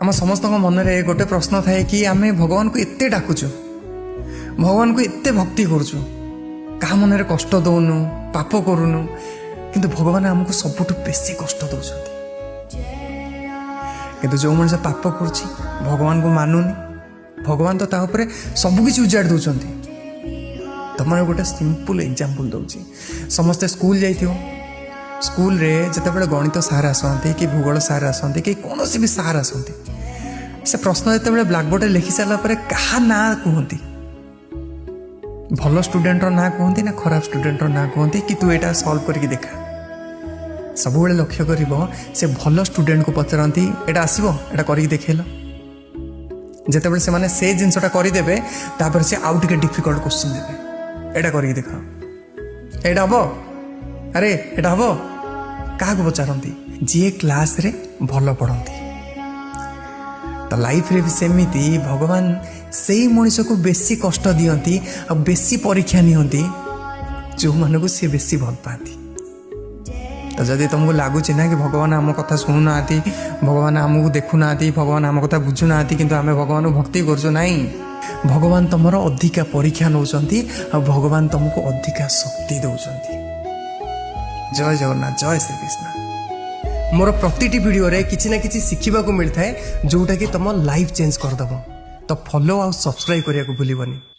ଆମ ସମସ୍ତଙ୍କ ମନରେ ଗୋଟେ ପ୍ରଶ୍ନ ଥାଏ କି ଆମେ ଭଗବାନଙ୍କୁ ଏତେ ଡାକୁଛୁ, ଭଗବାନଙ୍କୁ ଏତେ ଭକ୍ତି କରୁଛୁ, କାହା ମନରେ କଷ୍ଟ ଦଉନୁ, ପାପ କରୁନୁ, କିନ୍ତୁ ଭଗବାନ ଆମକୁ ସବୁଠୁ ବେଶୀ କଷ୍ଟ ଦେଉଛନ୍ତି। କିନ୍ତୁ ଯେଉଁ ମଣିଷ ପାପ କରୁଛି, ଭଗବାନଙ୍କୁ ମାନୁନି, ଭଗବାନ ତ ତା ଉପରେ ସବୁକିଛି ଉଜାଡ଼ି ଦେଉଛନ୍ତି। ତମର ଗୋଟେ ସିମ୍ପଲ୍ ଏକ୍ଜାମ୍ପଲ୍ ଦେଉଛି। ସମସ୍ତେ ସ୍କୁଲ ଯାଇଥିବ। ସ୍କୁଲରେ ଯେତେବେଳେ ଗଣିତ ସାର୍ ଆସନ୍ତି କି ଭୂଗୋଳ ସାର୍ ଆସନ୍ତି କି କୌଣସି ବି ସାର୍ ଆସନ୍ତି, ସେ ପ୍ରଶ୍ନ ଯେତେବେଳେ ବ୍ଲାକବୋର୍ଡ଼ରେ ଲେଖି ସାରିଲା ପରେ କାହା ନାଁ କୁହନ୍ତି? ଭଲ ଷ୍ଟୁଡେଣ୍ଟର ନାଁ କୁହନ୍ତି ନା ଖରାପ ଷ୍ଟୁଡେଣ୍ଟର ନାଁ କୁହନ୍ତି କି ତୁ ଏଇଟା ସଲ୍ଭ କରିକି ଦେଖା? ସବୁବେଳେ ଲକ୍ଷ୍ୟ କରିବ, ସେ ଭଲ ଷ୍ଟୁଡେଣ୍ଟକୁ ପଚାରନ୍ତି, "ଏଇଟା ଆସିବ? ଏଇଟା କରିକି ଦେଖେଇଲ।" ଯେତେବେଳେ ସେମାନେ ସେ ଜିନିଷଟା କରିଦେବେ, ତାପରେ ସେ ଆଉ ଟିକେ ଡିଫିକଲ୍ଟ କୋଶ୍ଚିନ୍ ଦେବେ, "ଏଇଟା କରିକି ଦେଖ, ଏଇଟା ହବ? ଆରେ, ଏଇଟା ହବ?" କାହାକୁ ପଚାରନ୍ତି? ଯିଏ କ୍ଲାସରେ ଭଲ ପଢ଼ନ୍ତି। ତ ଲାଇଫରେ ବି ସେମିତି ଭଗବାନ ସେଇ ମଣିଷକୁ ବେଶୀ କଷ୍ଟ ଦିଅନ୍ତି ଆଉ ବେଶୀ ପରୀକ୍ଷା ନିଅନ୍ତି, ଯେଉଁମାନଙ୍କୁ ସିଏ ବେଶୀ ଭଲ ପାଆନ୍ତି। ତ ଯଦି ତୁମକୁ ଲାଗୁଛି ନା କି ଭଗବାନ ଆମ କଥା ଶୁଣୁନାହାନ୍ତି, ଭଗବାନ ଆମକୁ ଦେଖୁନାହାନ୍ତି, ଭଗବାନ ଆମ କଥା ବୁଝୁନାହାନ୍ତି, କିନ୍ତୁ ଆମେ ଭଗବାନଙ୍କୁ ଭକ୍ତି କରୁଛୁ, ନାହିଁ, ଭଗବାନ ତୁମର ଅଧିକା ପରୀକ୍ଷା ନେଉଛନ୍ତି ଆଉ ଭଗବାନ ତୁମକୁ ଅଧିକା ଶକ୍ତି ଦେଉଛନ୍ତି। ଜୟ ଜଗନ୍ନାଥ, ଜୟ ଶ୍ରୀକୃଷ୍ଣ। ମୋର ପ୍ରତିଟି ଭିଡ଼ିଓରେ କିଛି ନା କିଛି ଶିଖିବାକୁ ମିଳିଥାଏ, ଯେଉଁଟାକି ତୁମ ଲାଇଫ୍ ଚେଞ୍ଜ କରିଦେବ। ତ ଫଲୋ ଆଉ ସବସ୍କ୍ରାଇବ୍ କରିବାକୁ ଭୁଲିବନି।